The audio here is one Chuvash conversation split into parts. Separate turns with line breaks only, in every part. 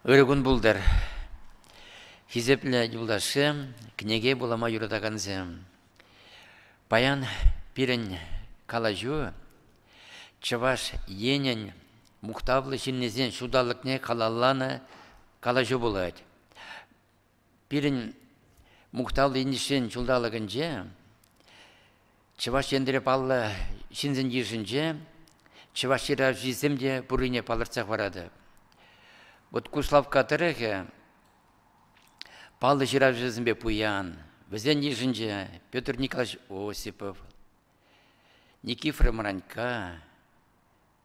Ырӑ кун пултӑр. Хисеплӗ юлташсем, кӗнеке вулама юратакансем. Паян пирӗн калаҫу Чӑваш Енӗн мухтавлӑ ҫыннисен ҫулталӑкне халалланӑ калаҫу пулать. Пирӗн мухтавлӑ ентешсен ҫулталӑкӗнче Чӑваш Енре паллӑ ҫынсен йышӗнче чӑваш ҫыравҫисем те пуррине палӑртса хӑваратӑп. Вот Куславкка тӑрӑхӗ паллӑ ҫыравҫӑсемпе пуян. Вӗсен йышӗнче Петр Николаевич Осипов, Никифор Мранька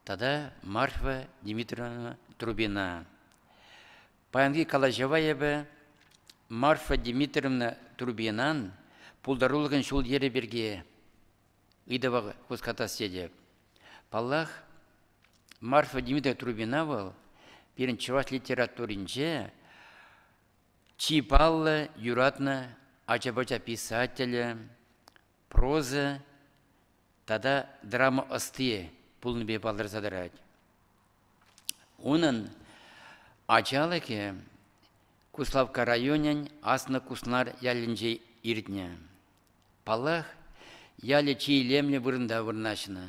тата Марфа Дмитриевна Трубина. Паянхи калаҫӑва эпӗ Марфа Дмитриевна Трубинан пултарулӑхӗн ҫул-йӗрӗ пирки ыйтӑва хускатас тетӗп. Паллах, Марфа Дмитриевна Трубина вӑл пирӗн чӑваш литературинче чи паллӑ, юратнӑ ача-пӑча писателӗ, проза тата драма ӑсти пулнипе палӑрса тӑрать. Унӑн ачалӑхӗ Куславкка районӗн Аслӑ Куснар ялӗнче иртнӗ. Паллах, ялӗ чи илемлӗ вырӑнта вырнаҫнӑ.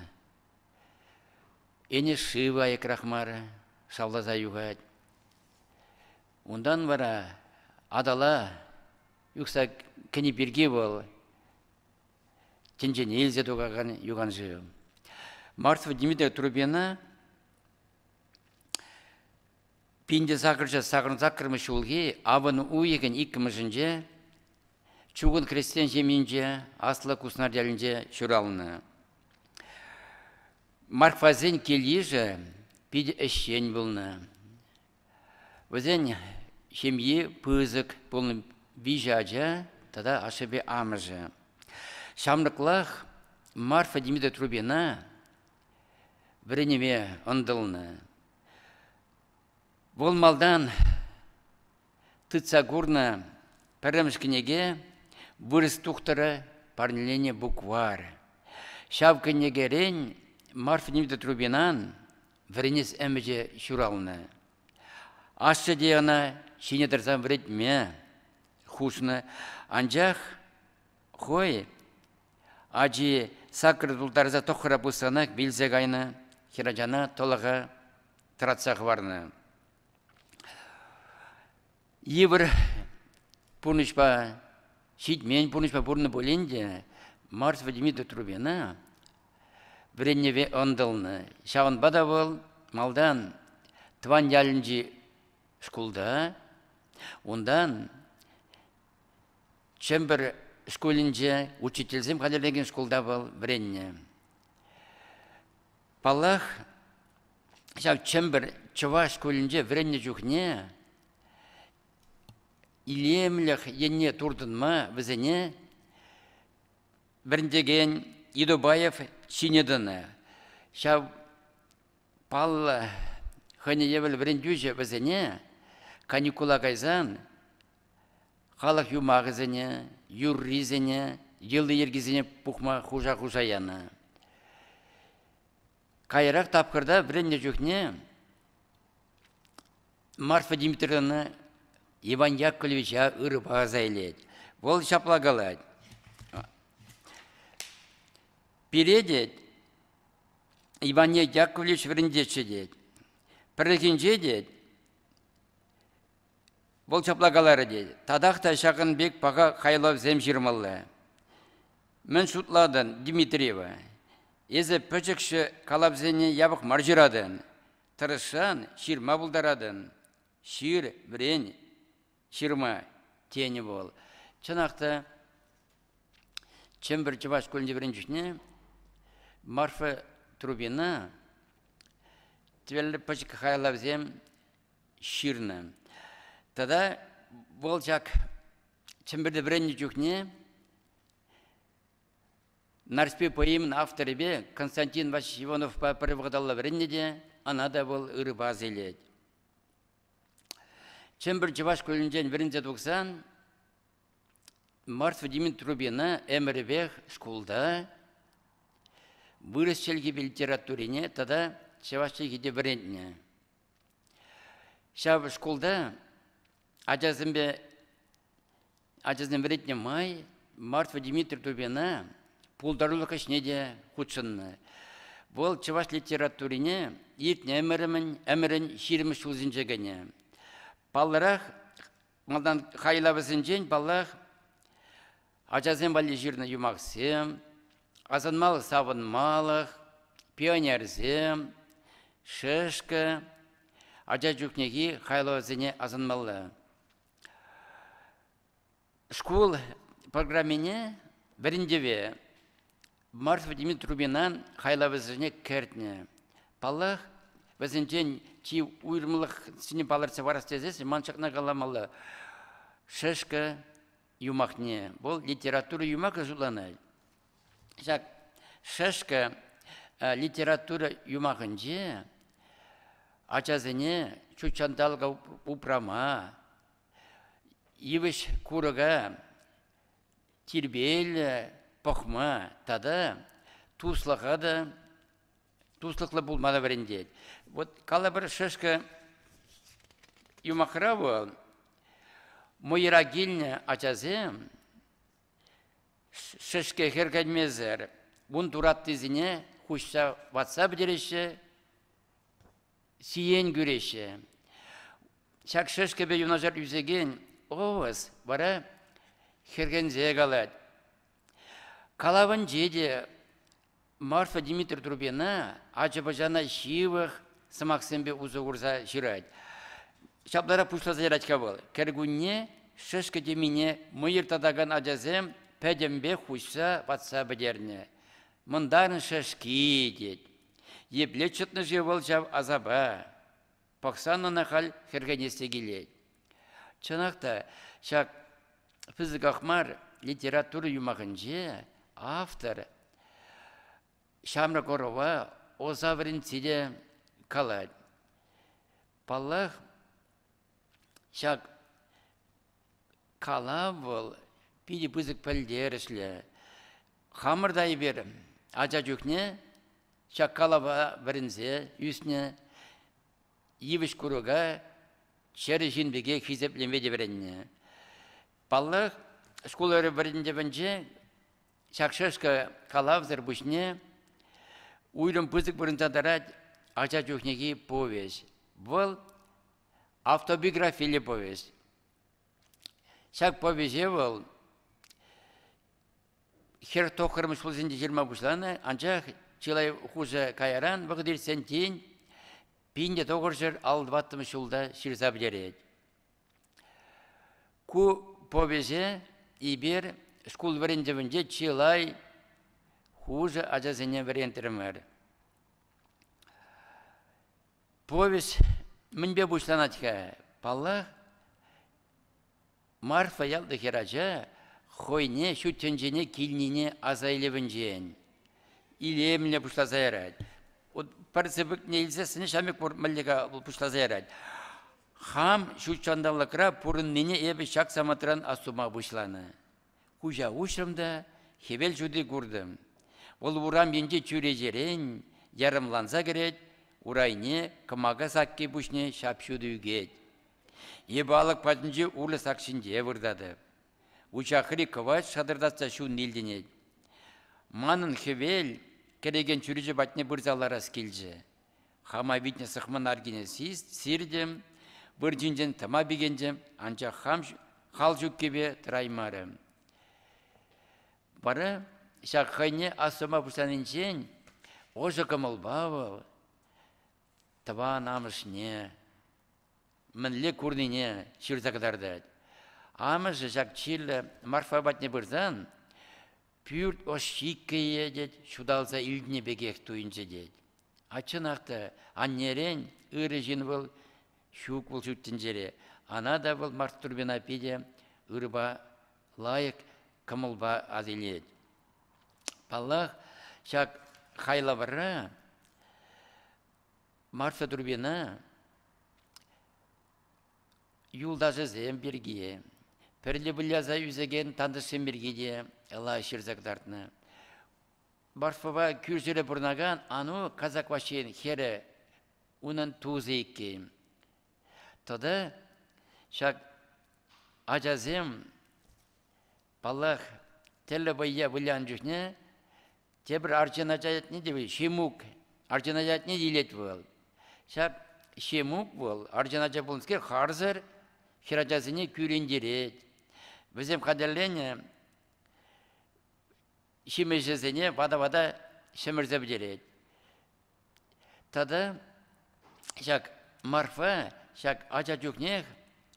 Энӗш шывӗ аякрах мар, шавласа юхать. Унтан вара Атӑла юхса кӗни пирки вӑл тӗнчене илсе тухакан юханшыв. Марфа Дмитриевна Трубина 1888 ҫулхи авӑн уйӑхӗн иккӗмӗшӗнче чухӑн хресчен ҫемйинче Аслӑ Куснар ялӗнче ҫуралнӑ. Марфасен кил-йышӗ питӗ ӗҫчен пулнӑ. Вӗсен ҫемйи пысӑк пулнӑ, виҫӗ ача тата ашшӗпе амӑшӗ. Ҫамрӑклах Марфа Дмитриевна Трубина вӗренӗве ӑнтӑлнӑ. Вӑл малтан тытса курнӑ пӗрремӗш кӗнеке вырӑс тухтӑрӗ парнеленӗ букварь. Ҫав кӗнекерен Марфа Дмитриевна Трубинан вӗренес ӗмӗчӗ ҫуралнӑ. Ашшӗ те ӑна ҫине тӑрса вӗрентме хушнӑ, анчах хӑй ачи саккӑр тултарса тӑххӑра пуссанах вилсе кайнӑ, хӗрачана тӑлӑха тӑратса хӑварнӑ. Йывӑр пурнӑҫпа, ҫитмен пурнӑҫпа пурӑннӑ пулин те Марс Владимирович Трубина вӗренӗве ӑнтӑлнӑ. Ҫавӑнпа та вӑл малтан тӑван ялӗнчи шкулта, унтан Чӗмпӗр шкулӗнче учительсем хатӗрлекен шкулта вӑл вӗреннӗ. Паллах, ҫав Чӗмпӗр чӑваш шкулӗнче вӗреннӗ чухне илемлӗх енне туртӑнма вӗсене вӗрентекен Идобаев ҫине тӑнӑ. Ҫав паллӑ хӑйне евӗр вӗрентӳҫӗ вӗсене каникула кайсан халӑх юмахӗсене, юррисене, йӑли-йӗркисене пухма хуша-хуша янӑ. Каярах тапхӑрта вӗреннӗ чухне Марфа Дмитриевна Иван Яковлевича ырӑпа аса илет. Вӑл ҫапла калать. Пире, тет, Иван Яковлевич вӗрентетчӗ, тет. Пӗррехинче, тет, вӑл ҫапла каларӗ, тет, татах та ҫакӑн пек паха хайлавсем ҫырмалла. Мӗн шутлатӑн, Дмитриева? Эсӗ пӗчӗкҫӗ калавсене япӑх мар ҫыратӑн. Тӑрӑшсан ҫырма пултаратӑн. Ҫыр, вӗрен, ҫырма, тенӗ вӑл. Чӑнах та, Чӗмпӗр чӑваш шкулӗнче вӗреннӗ чухне Марфа Трубина тӗрлӗ пӗчӗк хайлавсем ҫырнӑ. Тата вӑл ҫак Чӗмпӗрте вӗреннӗ чухне Нарспи поэмӑн авторӗпе Константин Васильевич Ивановпа пӗр вӑхӑталла вӗреннӗ те ӑна та вӑл ырӑпа аса илет. Чӗмпӗр чӑваш шкулӗнчен вӗренсе тухсан Марс Владимирович Трубина ӗмӗрӗпех шкулта вырӑс чӗлхипе литературине тата чӑваш чӗлхипе вӗрентнӗ. Ҫав шкулта ачасемпе ачасем вӗрентнӗ май Марфа Дмитрий Трубина пултарулӑх ӗҫне те хутшӑннӑ. Вӑл чӑваш литературине иртнӗ ӗмӗрӗмӗн ӗмӗрӗн 20 ҫулсенче кӗнӗ. Паллӑрах малтан хайлавӗсенчен, паллах, ачасем валли ҫырнӑ юмахсем, асӑнмалӑх савӑнмалӑх, пионерсем, шӗшкӗ, ача чухнехи хайлавсене асӑнмалла. Шкул программине вӗрентӗве Марфа Дмитриевна Трубина хайлавӗсене кӗртнӗ. Паллах, вӗсенчен чи уйрӑмлӑхсене палӑртса парас тесен ман ҫакна каламалла. Шӗшкӗ юмахне, вӑл литература юмахӗ шутланать. Ҫак шӗшкӗ литература юмахӗнче ачасене ҫут ҫанталӑка упрама, йывӑҫ курӑка тирпейлӗ пӑхма тата туслӑха та туслӑхлӑ пулма та вӗрентет. Вот калӑпӑр шӗшкӗ юмахра вӑл мӑйӑра килнӗ ачасем шӗшкӗ хӗрхенмесӗр ун тураттисене хуҫса ватса пӗтереҫҫӗ, сиен кӳреҫҫӗ. Ҫак шӗшкӗпе юнашар ӳсекен ӑвӑс вара хӗрхенсе калать. Калавӗнче те Марфа Дмитрий Трубина ача-пӑчана ҫывӑх сӑмахсемпе усӑ курса ҫырать. Ҫапларах пуҫласа ярать-ха вӑл. Кӗркунне шӗшкӗ темине мӑйӑр татакан ачасем пӗтӗмпех хуҫса ватса пӗтернӗ. Мӑнтарӑн шӗшки, тет. Епле чӑтнӑ-ши вӑл ҫав асапа? Пӑхсан ӑна халь хӗрхенес те килет. Чӑнах та, ҫак пысӑках мар литература юмахӗнче автор ҫамрӑк ӑрӑва ӑса вӗрентсе те калать. Паллах, ҫак калав вӑл питӗ пысӑк пӗлтерӗшлӗ. Хамӑр та эпир ача чухне ҫак калава вӗренсе ӳснӗ, йывӑҫ-курӑка чӗрӗ ҫын пекех хисеплеме те вӗреннӗ. Паллах, шкул вӗрентӗвӗнче ҫак шӗшкӗ калавсӑр пуҫне уйрӑм пысӑк вырӑнта тӑрать ача чухнехи повесть. Вӑл автобиографиллӗ повесть. Ҫак повеҫе вӑл хӗр тӑххӑрмӗш ҫулсенче ҫырма пуҫланӑ, анчах чылай хушӑ каяран вӑхӑт иртсен тин 1954 ҫулта ҫырса пӗтерет. Ку повеҫе эпир шкул вӗрентӗвӗнче чылай хушӑ ачасене вӗрентрӗмӗр. Повесть мӗнпе пуҫланать-ха? Паллах, Марфа ялти хӗрача хӑйне ҫут тӗнчене килнине аса илӗвӗнчен илемлӗ пуҫласа ярать. Вот пӗр сыпӑкне илсессӗн ҫамрӑк пур мӗнле пуҫласа ярать. Хам ҫут ҫанталӑкра пурӑннине эпӗ ҫак самантран астума пуҫланӑ. Куҫа уҫрӑм та хӗвел ҫути куртӑм. Вӑл урам енчи чӳречерен ярӑмланса кӗрет, урайне кӑмака сакки пуҫне ҫап-ҫутӑ ӳкет. Эпӗ алӑк патӗнчи урлӑ сак ҫинче выртатӑп. Вучахри кӑвайт шатӑртатса ҫунни илтӗнет. Манӑн хӗвел кӗрекен чӳрече патне пырса ларас килчӗ. Хама витнӗ сӑхман аркине сиртӗм, вырчинчен тӑма пикентӗм, анчах хам хал ҫуккипе тӑраймарӑм. Вара ҫак хӑйне астума пуҫланинчен ӑшӑ кӑмӑлпа вӑл тӑван амӑшне мӗнле курнине ҫырса кӑтартать. Амӑшӗ ҫак чирлӗ Марфа патне пырсан пӳрт ӑш-чиккийӗ тет, ҫуталса илтнӗ пекех туйӑнчӗ тет. А чӑнах та аннерен ырӑ ҫын вӑл ҫук вӑл ҫут тӗнчере. Ана та вӑл Марфа Турбина питӗ ырӑпа лайӑх кӑмӑлпа ас илет. Паллах, ҫак хайлавра Марфа Турбина юлташӗсем пирки, пӗрле выляса ӳсекен тантӑшсем пирки те лайӑх ҫырса кӑтартнӑ. Марфӑпа кӳршӗре пурӑнакан Ану Казак Ваҫҫин хӗрӗ унӑн тусӗ иккен. Тата ҫак ачасем, паллах, тӗрлӗ вӑййа вылянӑ чухне тепӗр арҫын ача ятне те Ҫимук арҫын ача ятне те илет вӑл. Ҫак Ҫимук вӑл арҫын ача пулнӑскер харсӑр хӗрачасене кӳрентерет. Вӗсем хатӗрленӗ ҫимӗҫӗсене вата-вата ҫӗмӗрсе пӗтерет. Тата ҫак Марфа ҫак ача чухнех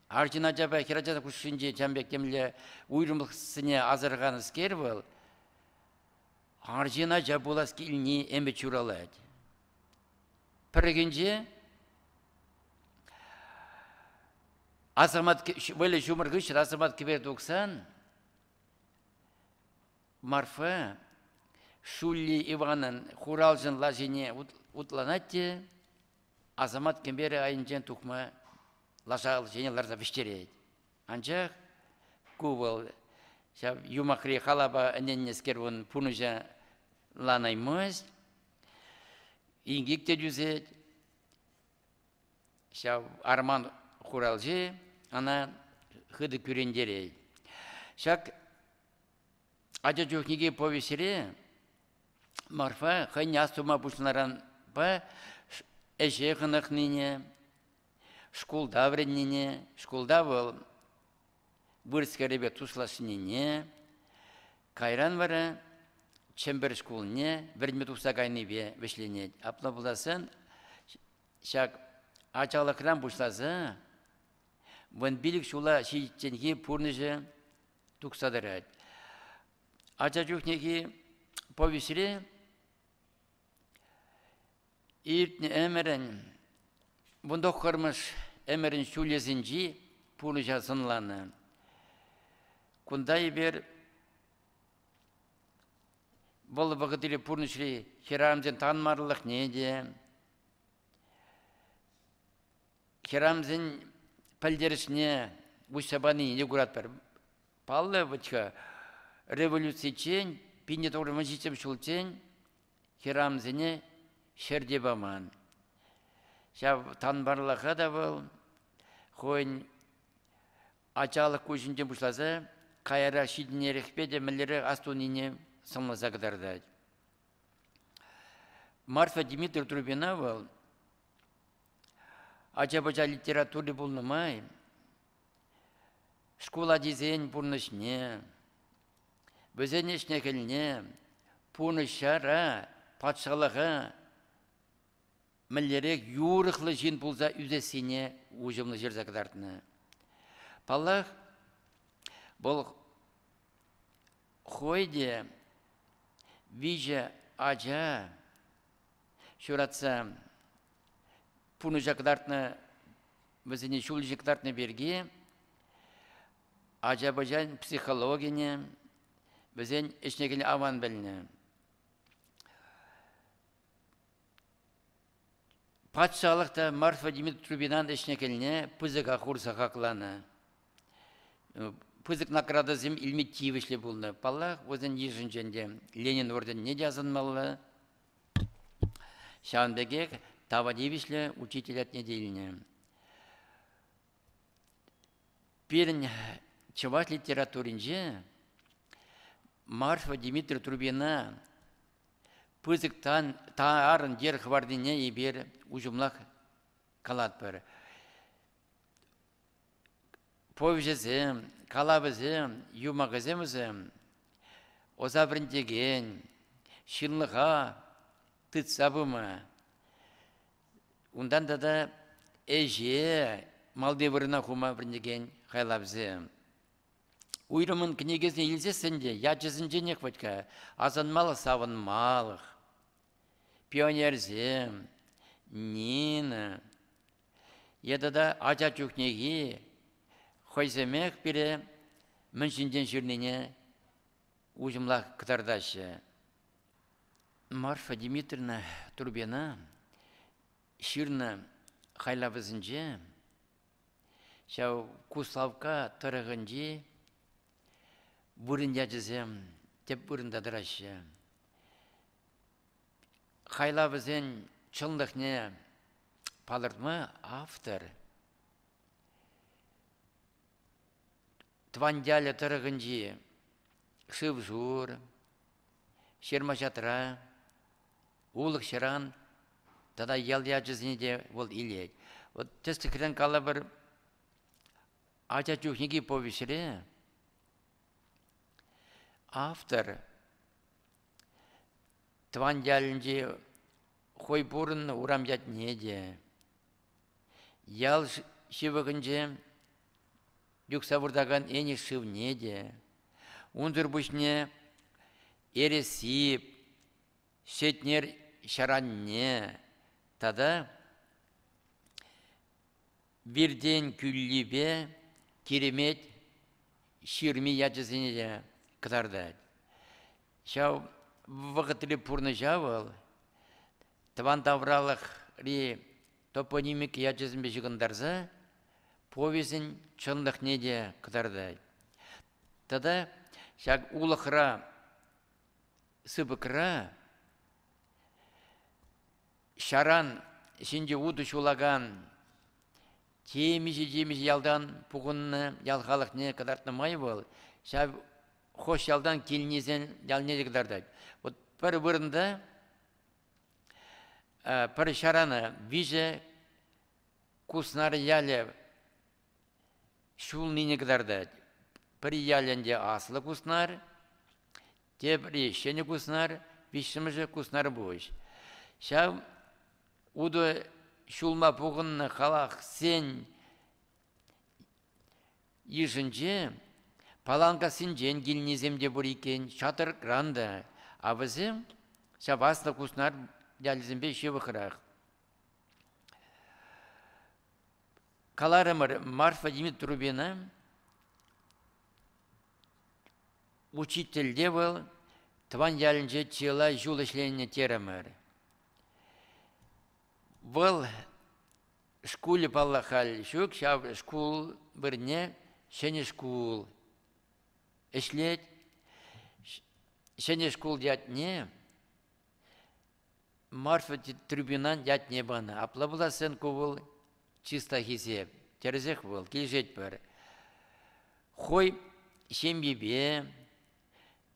арҫын ачапа хӗрача хушшинче ҫавӑн пек темле уйрӑмлӑхсене асӑрханӑскер вӑл арҫын ача пулас килни ӗмӗт ҫуралать. Пӗррехинче Асамат вӑйлӑ ҫумӑр хыҫҫӑн Асамат кӗпер тухсан Марфа Шулли Иванӑн хуралҫӑн лашине утланать те Асамат кӗперӗ айӗнчен тухма лаша ҫине ларса вӗҫтерет. Анчах ку вӑл ҫав юмахри халапа ӗненнӗскер ун пурнӑҫа ланаймасть, инкек те тӳсет. Ҫав арман хуралҫи ӑна хытӑ кӳрентерет. Ҫак ача чухнехи повеҫре Марфа хӑйне астума пуҫланӑранпа ӗҫе хӑнӑхнине, шкулта вӗреннине, шкулта вӑл вырӑс хӗрӗпе туслашнине, кайран вара Чӗмпӗр шкулне вӗренме тухса кайнипе вӗҫленет. Апла пулсан ҫак ачалӑхран пуҫласа 15 ҫула ҫитичченхи пурнӑҫӗ тухса тӑрать. Ача чухнехи повеҫре иртнӗ ӗмӗрӗн 19-мӗш ӗмӗрӗн ҫулӗсенчи пурнӑҫа сӑнланӑ. Кунта эпир вӑл вӑхӑтри пурнӑҫри хӗрарӑмсен танмарлӑхне те, хӗрарӑмсен пӗлтерӗшне уҫса панине те куратпӑр. Паллӑ вӗт-ха, революциччен, 1917 ҫулччен хӗрарӑмсене ҫӗр те паман. Ҫав танпарлӑха та вӑл хӑйӗн ачалӑх куҫӗнчен пуҫласа каярах ҫитӗнерехпе те мӗнлерех астунине сӑнласа кӑтартать. Марфа Дмитриевна Трубина вӑл ача-пӑча литератури пулнӑ май шкул ачисен пурнӑҫне, вӗсен ӗҫне-хӗлне, пурнӑҫра патшалӑха мӗнлерех юрӑхлӑ ҫын пулса ӳсессине уҫӑмлӑ ҫырса кӑтартнӑ. Паллах, вӑл хӑй те виҫӗ ача ҫуратса пурнӑҫа кӑтартнӑ, вӗсене ҫул ҫине кӑтартнӑ пирки ача-пӑчан психологине, вӗсен ӗҫне-хӗлне аван пӗлнӗ. Патшалӑх та Марфа Дмитриевна Трубинан ӗҫне-хӗлне пысӑка хурса хакланӑ. Пысӑк наградӑсем илме тивӗҫлӗ пулнӑ. Паллах, вӗсен йышӗнчен те Ленин орденне те асӑнмалла. Ҫавӑн пекех тава тивӗҫлӗ учитель ятне те илнӗ. Пирӗн чӑваш литературинче Марфа Дмитриевна Трубина пысӑк тарӑн йӗр хӑварнине эпир уҫӑмлах калатпӑр. Повеҫӗсем, калавӗсем, юмахӗсем вӗсем ӑса вӗрентекен, ҫынлӑха тытса пыма, унтан тата ӗҫе малти вырӑна хума вӗрентекен хайлавсем. Уйрӑмӑн кӗнекесене илсессӗн те ячӗсенченех вӗт-ха асӑнмалӑх савӑнмалӑх, пионерсем, Нина е тата ача чухнехи хӑйсемех пире мӗн ҫинчен ҫырнине уҫӑмлах кӑтартаҫҫӗ. Марфа Дмитриевна Трубина ҫырнӑ хайлавӗсенче Ҫав Куславкка тӑрӑхӗнчи вырӑн ячӗсем тӗп вырӑнта тӑраҫҫӗ. Хайлавӗсен чӑнлӑхне палӑртма автор. Тӑван ялӗ тӑрӑхӗнчи шыв-шур, ҫырма-ҫатра, улӑх-ҫаран тата ял ячӗсене те вӑл илет. Вот тӗслӗхрен калӑпӑр, ача чухнехи повеҫре автор тӑван ялӗнчи хӑй пурӑннӑ урам ятне те, ял ҫывӑхӗнче юхса выртакан Энӗш шывне те, унсӑр пуҫне Эресип, Сетнер ҫаранне тата Виртен кӳллипе Киремет ҫырми ячӗсене те кӑтартать. Ҫав вӑхӑтри пурнӑҫа вӑл тӑван тавралӑхри топонимика ячӗсемпе ҫыхӑнтарса повеҫӗн чӑнлӑхне те кӑтартать. Тата ҫак улӑхра, сыпӑкра ҫаран ҫинче утӑ ҫулакан темиҫе-темиҫе ялтан пухӑннӑ ял халӑхне кӑтартнӑ май вӑл ҫав хӑш ялтан килнисен ялне те кӑтартать. Вот пӗр вырӑнта пӗр ҫарана виҫӗ Куснар ялӗ ҫулнине кӑтартать. Пӗр ялӗнче Аслӑ Куснар, тепри Ҫӗнӗ Куснар, виҫҫӗмӗшӗ Куснарпуҫ. Ҫав утӑ ҫулма пухӑннӑ халӑхсен йышӗнче Паланкассинчен килнисем те пур иккен, Ҫатӑркран та. А вӗсем ҫав Аслӑ Куснар ялӗсемпе ҫывӑхрах. Каларӑмӑр, Марфа Дмитриевна учительте вӑл тӑван ялӗнче чылай ҫул ӗҫленӗ терӗмӗр. Вӑл шкулӗ паллах халь ҫук, ҫав шкул вырӑнне ҫӗнӗ шкул ӗҫлет. Ҫӗнӗ шкул ятне Марфа Трубинан ятне панӑ. Апла пулассан ку вӑл чыс та хисеп. Тӗрӗсех вӑл, килӗшетпӗр. Хӑй ҫемйипе,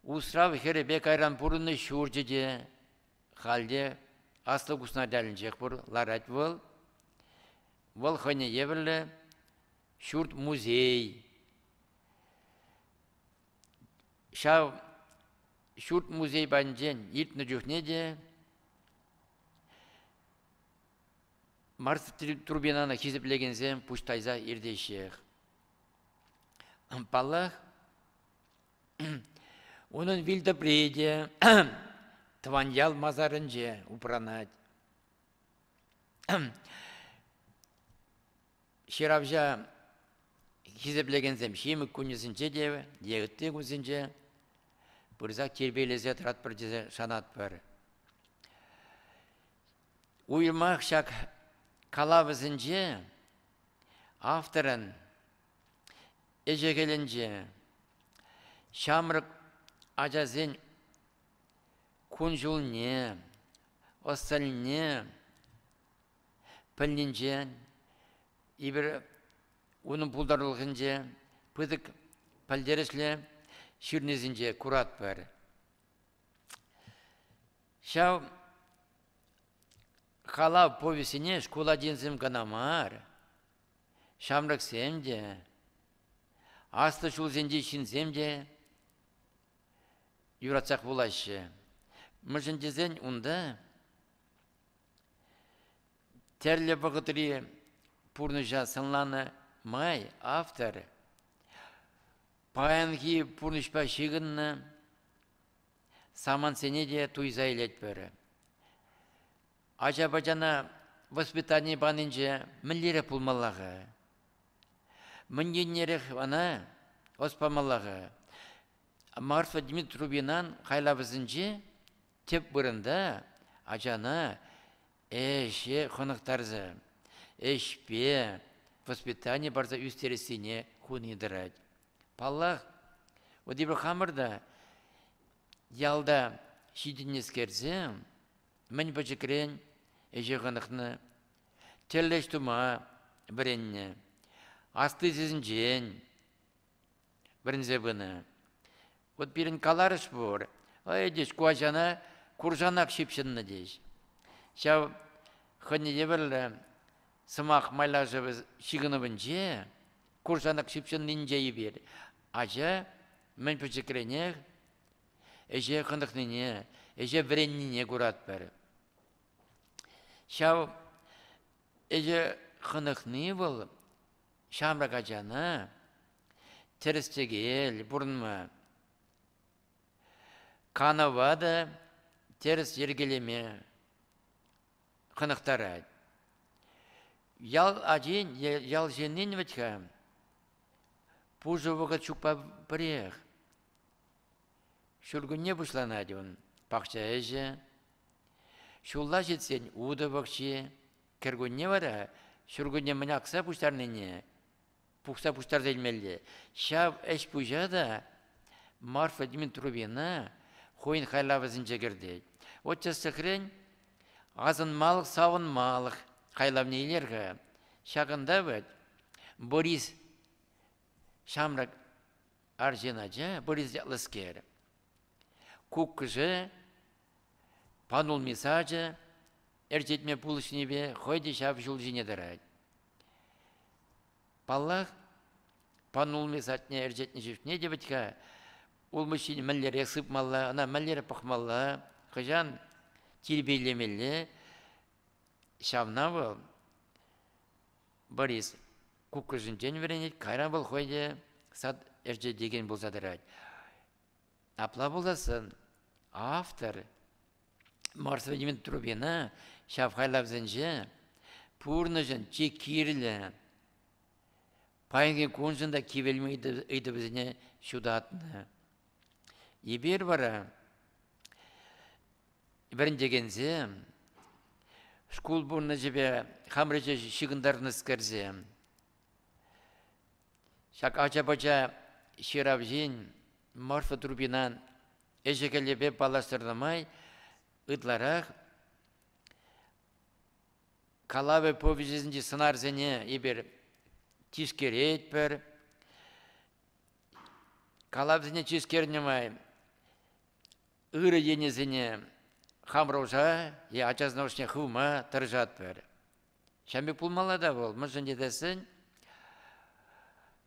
усрав хӗрӗпе кайран пурӑннӑ ҫурчӗ те халь те Аслӑ Куснар ялӗнчех пур, ларать вӑл. Вӑл хӑйне евӗрлӗ ҫурт-музей. Ҫав ҫурт-музей патӗнчен иртнӗ чухне те Марс Трубинана хисеплекенсем пуҫ тайса иртеҫҫех. Паллах, унӑн вилтӑприйӗ те тӑван ял масарӗнче упранать. Ҫыравҫа хисеплекенсем ҫимӗк кунӗсенче те е ытти кунсенче пырса тирпейлесе тӑратпӑр тесе шанатпӑр. Уйрӑмах ҫак калавӗсенче авторӑн ӗҫӗ-хӗлӗнче ҫамрӑк ачасен кун-ҫулне, ӑс-тӑнне пӗлнинче эпир унӑн пултарулӑхӗнче пысӑк пӗлтерӗшлӗ ҫырнисенче куратпӑр. Ҫав халав повеҫсене шкул ачисем кӑна мар, ҫамрӑксем те, аслӑ ҫулсенчи ҫынсем те юратсах вулаҫҫӗ. Мӗншӗн тесен унта тӗрлӗ вӑхӑтри пурнӑҫа сӑнланӑ май автор паянхи пурнӑҫпа ҫыхӑннӑ самантсене те туйса илетпӗр. Ача-пӑчана воспитани панинче мӗнлерех пулмалла-ха? Мӗн еннерех ӑна ӑс памалла-ха? Марфа Дмитриевнан хайлавӗсенче тӗп вырӑнта ачана ӗҫе хӑнӑхтарса, ӗҫпе воспитани парса ӳстерессине хуни тӑрать. Паллах, вот эпир хамӑр та ялта ҫитӗннӗскерсем мӗн пӗчӗкрен ӗҫе хӑнӑхнӑ, тӗрлӗ ӗҫ тума вӗреннӗ. Аслисенчен. вӗренсе пынӑ. Вот пирӗн каларӑш пур. Эй, теҫ, ку ачана куршанак ҫыпҫӑннӑ теҫ. Ҫав хӑйне евӗрлӗ сӑмах майлашӑвӗ ҫыхӑнӑвӗнче куршанак ҫыпҫӑннинче эпир ача мӗн пӗчӗкренех ӗҫе хӑнӑхнине, ӗҫе вӗреннине куратпӑр. Ҫав ӗҫе хӑнӑхни вӑл ҫамрӑк ачана тӗрӗс-тӗкел пурӑнма, канӑва та тӗрӗс йӗркелеме хӑнӑхтарать. Ял ачин е ял ҫыннин вӗт-ха пушӑ вӑхӑт ҫукпа пӗрех. Ҫуркунне пуҫланать ун пахча ӗҫӗ. Ҫулла ҫитсен утӑ пахчи, кӗркунне вара ҫуркунне мӗн акса пуҫтарнине пухса пуҫтарса илмелле. Ҫав ӗҫ-пуҫа та Марфа Дмитриевна хӑйӗн хайлавӗсенче кӗртет. Вот тӗслӗхрен, асӑнмалӑх савӑнмалӑх хайлавне илер-ха. Ҫакӑнта вӗт Борис ҫамрӑк арҫын ача, Борис ятлӑскер, куккӑшӗ панулми сачӗ ӗрчетме пулӑшнипе хӑй те ҫав ҫул ҫине тӑрать. Паллах, панулми садне ӗрчетнӗ чухне те вӗт-ха улмуҫҫине мӗнлерех сыпмалла, ӑна мӗнлерех пӑхмалла, хӑҫан тирпейлемелле, ҫавна вӑл Борис куккӑшӗнчен вӗренет, кайран вӑл хӑй те сад ӗрчетекен пулса тӑрать. Апла пулсассӑн автор Марс Владимир Трубина ҫав хайлавсенче пурнӑҫӑн чи кирлӗ, паянхи куншӑн та кивелми ыйтӑвӗсене ҫутатнӑ. Эпир вара вӗрентекенсем шкул пурнӑҫӗпе хамӑр ӗҫе ҫыхӑнтарнӑскерсем ҫак ача-пӑча ҫыравҫин Марфа Трубинан ӗҫӗ-хӗлӗпе паллаштарнӑ май ытларах калавӗ повеҫӗсенчи сӑнарсене эпир тишкеретпӗр. Калавсене тишкернӗ май ырӑ енӗсене хамӑр ӑша е ачасен ӑшне хывма тӑрӑшатпӑр. Ҫавӑн пек пулмалла та вӑл, мӗншӗн тесен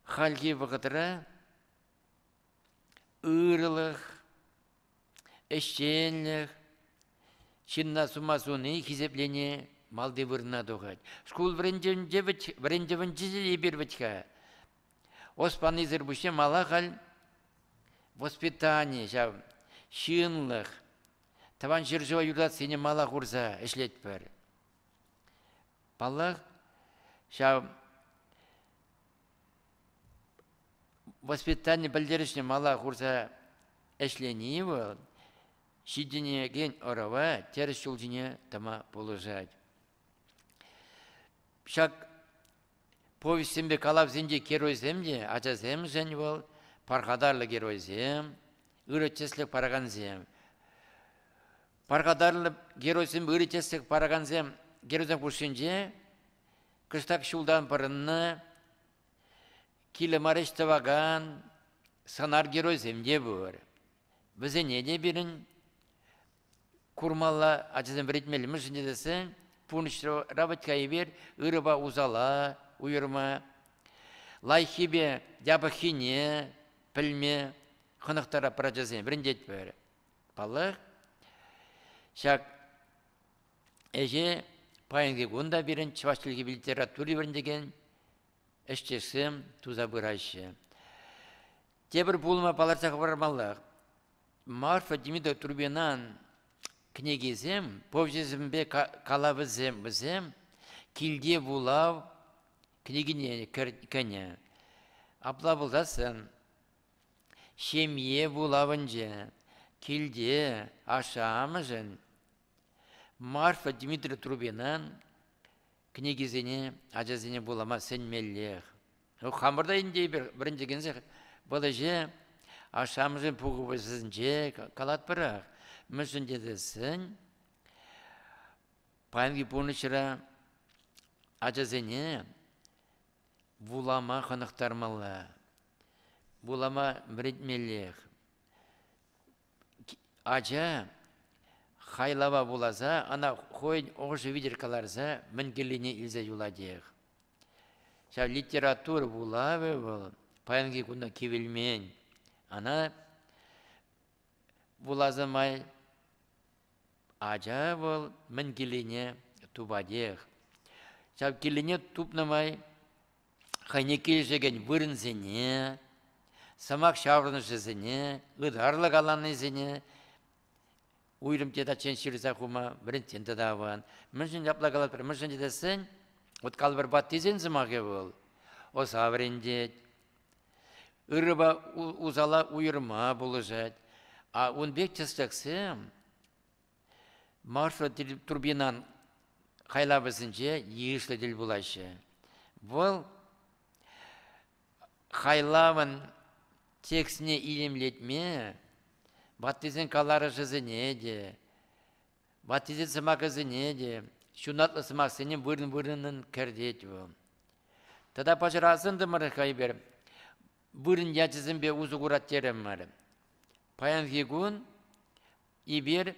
хальхи вӑхӑтра ырӑлӑх, ӗҫченлӗх, ҫынна сума суни, хисеплени малти вырӑна тухать. Шкул вӗрентӗвӗнче вӗрентӗвӗнче те эпир вӗт-ха ӑс панисӗр пуҫне мала халь воспитани ҫав ҫынлӑх, тӑван ҫӗршыва юратассине мала хурса ӗҫлетпӗр. Паллах, ҫав воспитани пӗлтерӗшне мала хурса ӗҫлени вӑл ҫитӗнекен ӑрӑва тӗрӗс ҫул ҫине тӑма пулӑшать. Ҫак повеҫсемпе калавсенчи геройсем те ачасемшӗн вӑл пархатарлӑ геройсем, ырӑ тӗслӗх паракансем. Пархатарлӑ геройсем, ырӑ тӗслӗх паракансем геройсем хушшинче кӑштах ҫултан пӑрӑннӑ, килӗ мар ӗҫ тӑвакан сӑнар геройсем те пур. Вӗсене те пирӗн курмалла, ачасем вӗрентмелле. Мӗншӗн тесен пурнӑҫра вӗт-ха эпир ырӑпа усала уйӑрма, лайӑххипе япӑххине пӗлме хӑнӑхтаратпӑр ачасене, вӗрентетпӗр. Паллах, ҫак ӗҫе паянхи кун та пирӗн чӑваш чӗлхипе литератури вӗрентекен ӗҫтешсем туса пыраҫҫӗ. Тепӗр пулӑма палӑртса хӑвармаллах. Марфа Демидова Трубинан кӗнекисем, повеҫӗсемпе калавӗсем вӗсем килте вулав кӗнекине кӗнӗ. Апла пулсассӑн ҫемье вулавӗнче килте ашшӗ-амӑшӗн Марфа Дмитриевна Трубинан кӗнекисене ачасене вулама сӗнмеллех. Ну, хамӑр та ӗнтӗ эпир вӗрентекенсех вӑл ӗҫе ашшӗ-амӑшӗн пухӑвӗсенче калатпӑрах. Мӗншӗн тесессӗн паянхи пурнӑҫра ачасене вулама хӑнӑхтармалла. вулама вӗрентмеллех. Ача хайлава вуласа ӑна хӑйӗн ӑшӗ витӗр кӑларса мӗн кирлине илсе юлатех. Ҫав литература вулавӗ вӑл паянхи куна кивелмен. Ӑна вуласа май ача вӑл мӗн кирлине тупатех. Ҫав кирлине тупнӑ май хӑйне килӗшекен вырӑнсене, сӑмах ҫаврӑнӑшӗсене, ытарлӑ каланисене уйрӑм тетрадьсен ҫырса хума вӗрентсен тата аван. Мӗншӗн ҫапла калатпӑр? Мӗншӗн тесен, вот калӑпӑр ваттисен сӑмахӗ вӑл ӑса вӗрентет, ырӑпа усала уйӑрма пулӑшать. А ун пек тӗслӗхсем Марфа Турбинан хайлавӗсенче йышлӑ тӗл пулаҫҫӗ. Вӑл хайлавӑн текстне илемлетме ваттисен каларӑшӗсене те, ваттисен сӑмахӗсене те, ҫунатлӑ сӑмахсене вырӑн-вырӑнӑн кӗртет вӑл. Тата паҫӑр асӑнтӑмӑр-ха эпир, вырӑн ячӗсемпе усӑ курать терӗмӗр. Паянхи кун эпир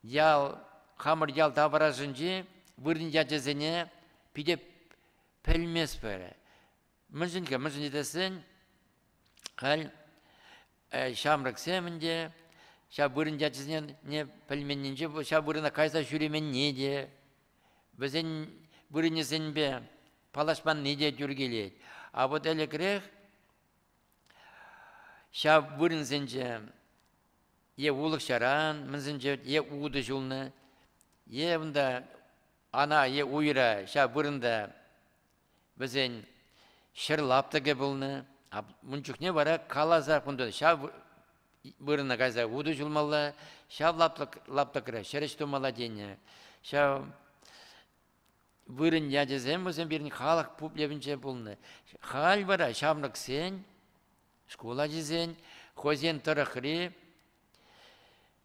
ял, хамӑр ял таврашӗнчи вырӑн ячӗсене питӗ пӗлместпӗр. Мӗншӗн-ха? Мӗншӗн тесен халь ҫамрӑксем ӗнтӗ ҫав вырӑн ячӗсене пӗлменнинче ҫав вырӑна кайса ҫӳременни те, вӗсен вырӑнӗсемпе паллашманни те тӳр килет. А вот ӗлӗкрех ҫав вырӑнсенче е улӑх-ҫаран мӗнсенче е утӑ ҫулнӑ, е унта ана е уйра ҫав вырӑнта вӗсен ҫӗр лаптӑкӗ пулнӑ. Ун чухне вара каласа кунта ҫав вырӑна кайса утӑ ҫулмалла, ҫав лаптӑкра ҫӗр ӗҫ тумалла тенӗ. Ҫав вырӑн ячӗсем вӗсем пирӗн халӑх пуплевӗнче пулнӑ. Халь вара ҫамрӑксен, шкул ачисен хӑйсен тӑрӑхри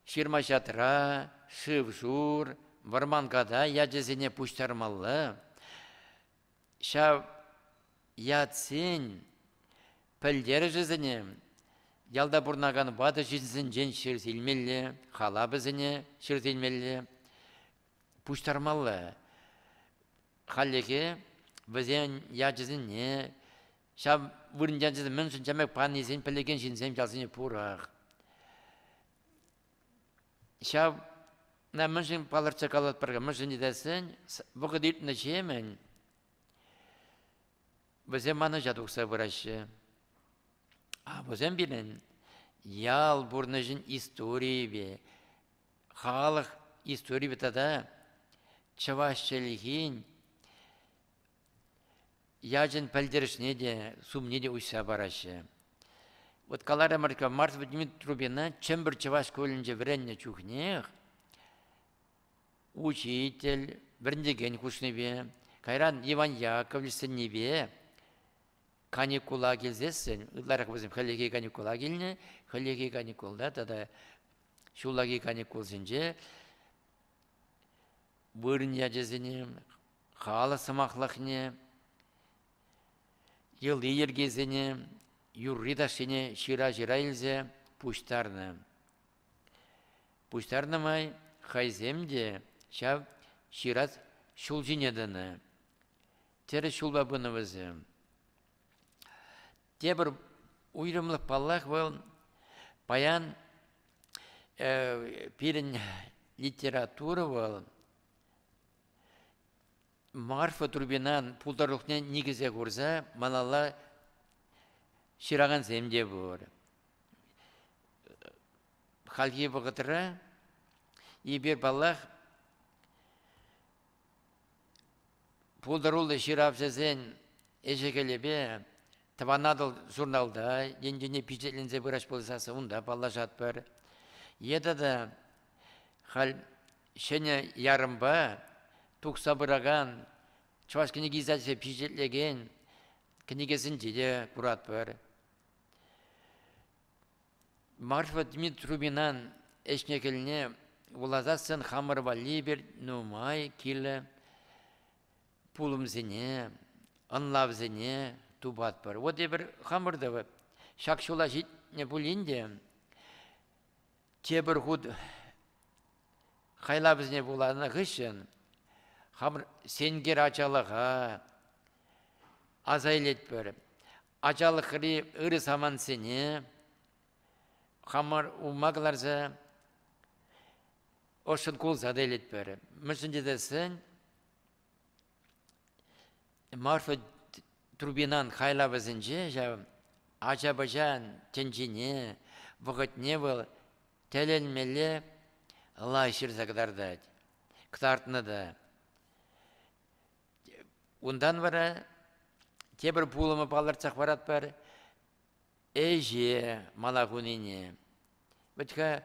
ҫырма-ҫатра, шыв-шур, вӑрман-ката ячӗсене пуҫтармалла. Ҫав ятсен пӗлтерӗшӗсене ялта пурӑнакан ватӑ ҫынсенчен ҫырса илмелле, халапӗсене ҫырса илмелле, пуҫтармалла. Хальлӗхе вӗсен ячӗсене ҫав вырӑн ячӗсем мӗншӗн чамек панисен пӗлекен ҫынсем ялсене пурах. Ҫавна мӗншӗн палӑртса калатпӑр-ха? Мӗншӗн тесен вӑхӑт иртнӗҫемӗн вӗсем манӑҫа тухса пыраҫҫӗ. А вӗсем пирӗн ял пурнӑҫӗн историйӗпе, халӑх историйӗпе тата чӑваш чӗлхин ячӗн пӗлтерӗшне те, сумне те уҫса параҫҫӗ. Вот каларӑмӑр, Марс Владимир Трубина Чӗмпӗр чӑваш шкулӗнче вӗреннӗ чухнех учитель, вӗрентекен хушнипе, кайран Иван Яковлев сӗннипе каникула килсессӗн, ытларах вӗсем хӗллехи каникула килнӗ, хӗллехи каникулта тата ҫуллахи каникулсенче вырӑн ячӗсене, халӑх сӑмахлӑхне, йӑли-йӗркисене, юрри-ташшине ҫыра-ҫыра илсе пуҫтарнӑ. Пуҫтарнӑ май хайсем те ҫав ҫырас ҫул ҫине тӑнӑ. Тӗрӗс ҫулпа пынӑ вӗсем. Тепӗр уйрӑмлӑх, паллах, вӑл паян пирӗн литература вӑл Марфа Трубинан пултарулӑхне никӗсе хурса малалла ҫыракансем те пур. Хальхи вӑхӑтра эпир, паллах, пултаруллӑ ҫыравҫӑсен ӗҫӗ-хӗлӗпе Тӑван Атӑл журналта енчене пичетленсе пыраҫ пулсассӑн унта паллашатпӑр. Е тата халь ҫӗнӗ ярӑмпа тухса пыракан Чӑваш кӗнеке издательстви пичетлекен кӗнекесенче те куратпӑр. Марфа Дмитрубинан ӗҫне-хӗлне вуласассӑн хамӑр валли эпир нумай кирлӗ пулӑмсене, ӑнлавсене тупатпӑр. Вот эпир хамӑр та Ҫак ҫула ҫитнӗ пулин те тепӗр хут хайлавсене вуланӑ хыҫҫӑн хамӑр сенкер ачалӑха аса илетпӗр. Ачалӑхри ырӑ самантсене хамӑр ума кӑларса ӑшшӑн кулса та илетпӗр. Мӗншӗн тесессӗн Марфа Трубинан хайлавӗсенче ҫав ача-пӑчан тӗнчине, вӑхӑтне вӑл тӗлӗнмелле лайӑх ҫырса кӑтартать, кӑтартнӑ та. Унтан вара тепӗр пулӑма палӑртса хӑваратпӑр. Ӗҫе мала хунине. Вӗт-ха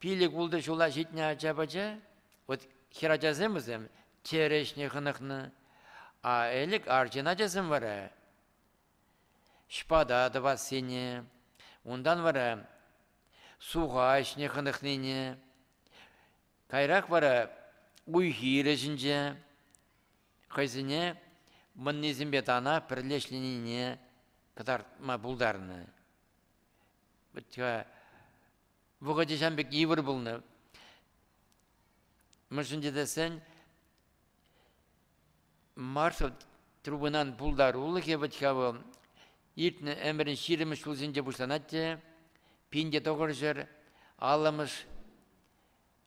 пилӗк-ултӑ ҫула ҫитнӗ ача-пӑча, вот хӗрачасем вӗсем тӗрӗ ӗҫне хӑнӑхнӑ, а ӗлӗк арҫын ачасем вара ҫӑпата тӑвассине, унтан вара суха ӗҫне хӑнӑхнине, кайрах вара уй-хир ӗҫӗнче хӑйсене мӑннисемпе танах пӗрле ӗҫленине кӑтартма пултарнӑ. Вӑхӑчӗ ҫавӑн пек йывӑр пулнӑ. Мӗншӗн тесен Маршал Трубинан пултарулӑхӗ вӗт-ха вӑл иртнӗ ӗмӗрӗн ҫирӗммӗш ҫулсенче пуҫланать те 1950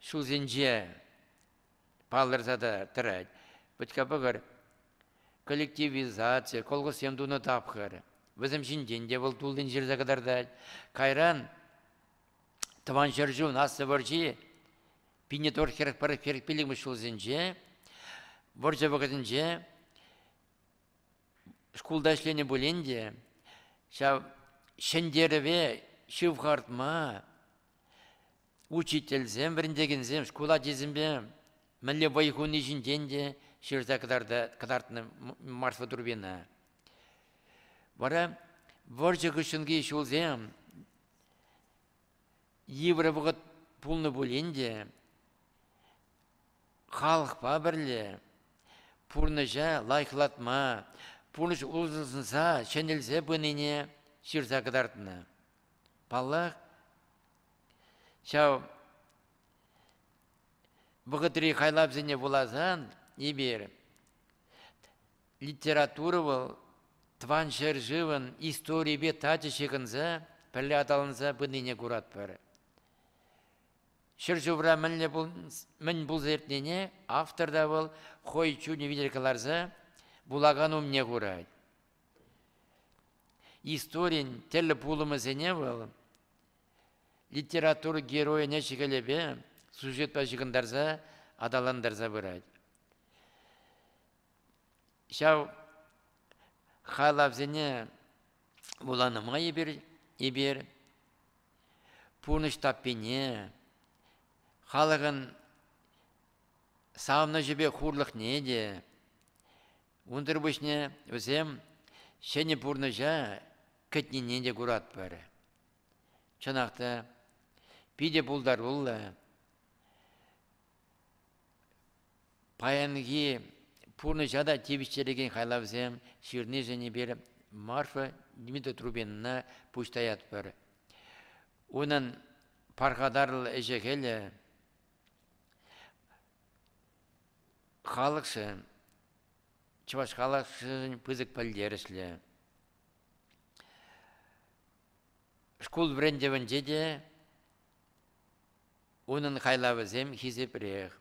ҫулсенче палӑрса тӑрать. Вӗт-ха пӑхӑр, коллективизаци, колхозсем тунӑ тапхӑр. Вӗсем ҫинчен те вӑл туллин ҫырса кӑтартать. Кайран Тӑван ҫӗршывӑн Аслӑ вӑрҫи 1941 ҫулсенче вӑрҫӑ вӑхӑтӗнче шкулта ӗҫленӗ пулин те ҫав ҫӗнтерӗве ҫывхартма учительсем, вӗрентекенсем шкул ачисемпе мӗнле вӑй хуни ҫинчен те ҫырса кӑтартнӑ Марфа Турбина. Вара вӑрҫӑ хыҫҫӑнхи ҫулсем йывӑр вӑхӑт пулнӑ пулин те халӑхпа пӗрле пурнӑҫа лайӑхлатма, пурнӑҫ улшӑнса, ҫӗнелсе пынине ҫырса кӑтартнӑ. Паллах, ҫав вӑхӑтри хайлавсене вуласан эпир литература вӑл тӑван ҫӗршывӑн историйӗпе тачӑ ҫыхӑнса пӗрле аталанса пынине куратпӑр. Ҫӗршывра мӗнле мӗн пулса иртнине автор та вӑл хӑй чунӗ витӗр кӑларса вулакан умне хурать. Историн тӗрлӗ пулӑмӗсене вӑл литература геройӗн ӗҫӗ-хӗлӗпе сюжетпа ҫыхӑнтарса аталантарса пырать. Ҫав хайлавсене вуланӑ май эпир, эпир пурнӑҫ таппине, халӑхӑн савӑнӑҫӗпе хурлӑхне те Унсӑр пуҫне вӗсем ҫӗнӗ пурнӑҫа кӗтнине те куратпӑр. Чӑнах та, питӗ пултаруллӑ. Паянхи пурнӑҫа та тивӗҫтерекен хайлавсем ҫырнишӗн эпир Марфа Дмитриевна Трубинӑна пуҫ таятпӑр. Унӑн пархатарлӑ ӗҫӗ-хӗлӗ Халӑхшӑн, чӑваш халӑхшӑн пысӑк пӗлтерӗшлӗ. Шкул вӗрентӗвӗнче те унӑн хайлавӗсем хисепрех.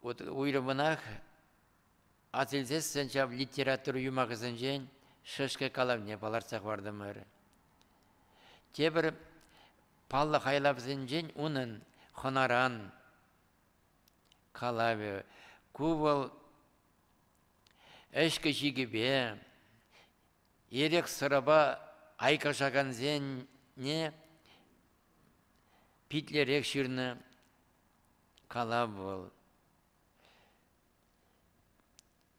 Вот уйрӑммӑнах ас илсессӗн ҫав литература юмахӗсенчен шӗшкӗ калавне палӑртса хӑвартӑмӑр. Тепӗр Паллӑ хайлавсенчен унӑн Хӑнаран калавӗ. Ку вӑл ӗҫкӗ-ҫикӗпе, эрех-сӑрапа айкашакансене питлерех ҫырнӑ калав вӑл.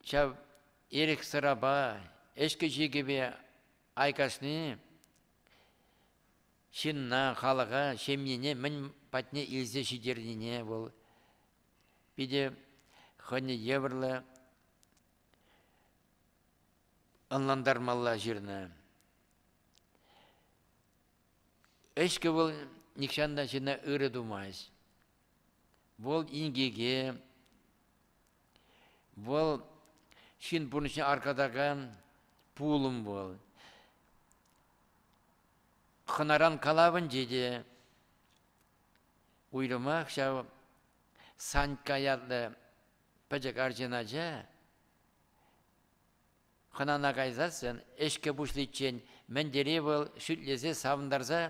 Ҫав эрех-сӑрапа, ӗҫкӗ-ҫикӗпе айкашни ҫынна, халӑха, ҫемьене мӗн патне илсе ҫитернине вӑл питӗ хӑйне евӗрлӗ. ӑнлантармалла ҫырнӑ. Ӗҫкӗ вӑл нихҫан та ҫынна ырӑ тумасть. Вӑл инкеке, вӑл ҫын пурнӑҫне аркатакан пулӑм вӑл. Хӑнаран калавӗнче те уйрӑмах ҫав Санькка ятлӑ пӗчӗк арҫын ача хӑнана кайсассӑн ӗҫкӗ пуҫличчен мӗн тери вӑл шӳтлесе савӑнтарса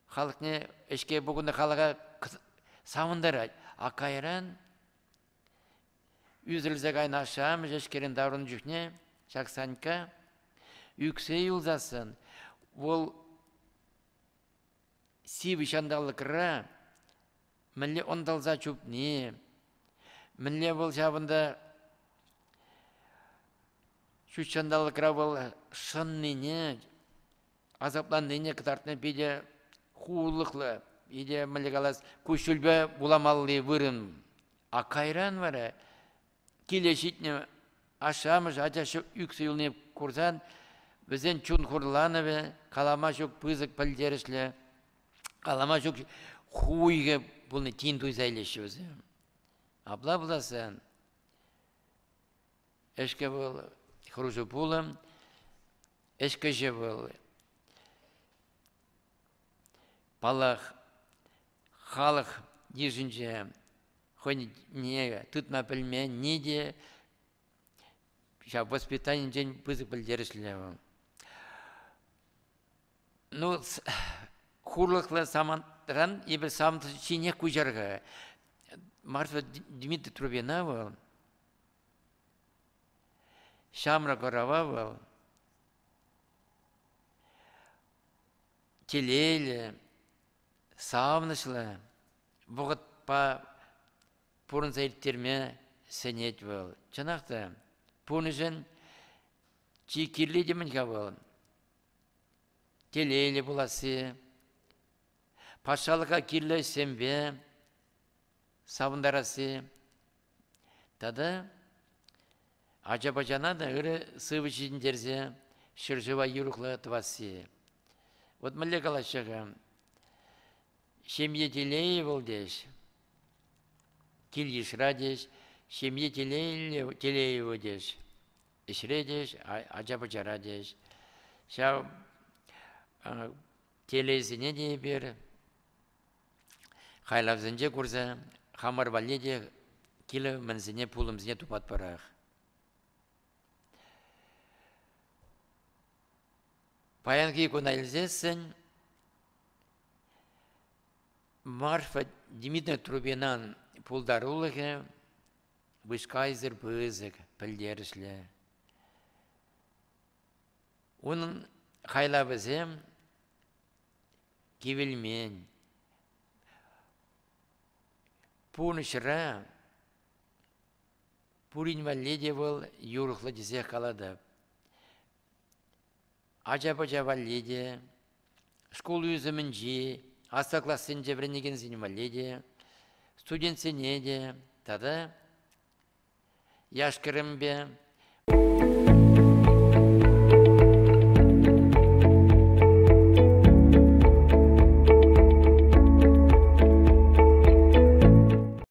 халӑхне ӗҫке пухӑннӑ халӑха савӑнтарать. А кайран ӳсӗрӗлсе кайнӑ ашшӗ-амӑшӗ ӗҫкерен таврӑннӑ чухне ҫак Санькка ӳксе юлсассӑн вӑл сивӗ ҫанталӑкра мӗнле ӑнтӑлса чупни, мӗнле вӑл ҫавӑнта ҫут ҫанталӑкра вӑл шӑннине, асапланнине кӑтартни питӗ хурлӑхлӑ, питӗ, мӗнле калас, куҫҫульпе вуламалли вырӑн. А кайран вара киле ҫитнӗ ашшӗ-амӑшӗ ача ӳксе юлни курсан вӗсен чун хурланӑвӗ калама ҫук пысӑк пӗлтерӗшлӗ, калама ҫук хуйхӑ пулни тин туйса илеҫҫӗ вӗсем. Апла пулсан ӗҫкӗ вӑл хӑрушӑ пулӑм, ӗҫкӗҫӗ вӑл паллах халӑх йышӗнче хӑйне тытма пӗлменни те ҫав воспитанинчен пысӑк пӗлтерӗшлӗ вӑл. Ну, хурлӑхлӑ самантран эпир самант ҫинех куҫар-ха. Марфа Дмитрий Трубина вӑл ҫамрӑк ӑрӑва вӑл телейлӗ, савӑнӑҫлӑ вӑхӑтпа пурӑнса ирттерме сӗнет вӑл. Чӑнах та, пурнӑҫӑн чи кирли те мӗн-ха вӑл? Телейлӗ пуласси, патшалӑха кирлӗ ӗҫсемпе савӑнтарасси тата ача-пӑчана та ырӑ сывӑ ҫитӗнтерсе ҫӗршыва юрӑхлӑ тӑвасси. Вот мӗнле калаҫҫӗ-ха, ҫемье телейӗ вӑл теҫ, кил-йышра теҫ, ҫемье телейлӗ телейӗ вӑл теҫ, ӗҫре теҫ, ача-пӑчара теҫ. Ҫав телейсене те эпир хайлавсенче курса хамӑр валли те килӗ мӗнсене пулӑмсене тупатпӑрах. Паянхи куна илсессӗн Марфа Дмитриевна Трубинан пултарулӑхӗ вышкайсӑр пысӑк пӗлтерӗшлӗ. Унӑн хайлавӗсем кивелмен. Пурнӑҫра пурин валли те вӑл юрӑхлӑ тесех калатӑп. Ача-пӑча валли те, шкул ӳсӗмӗнчи аслӑ классенче вӗренекенсен валли те, студентсене те тата яш-кӗрӗмпе.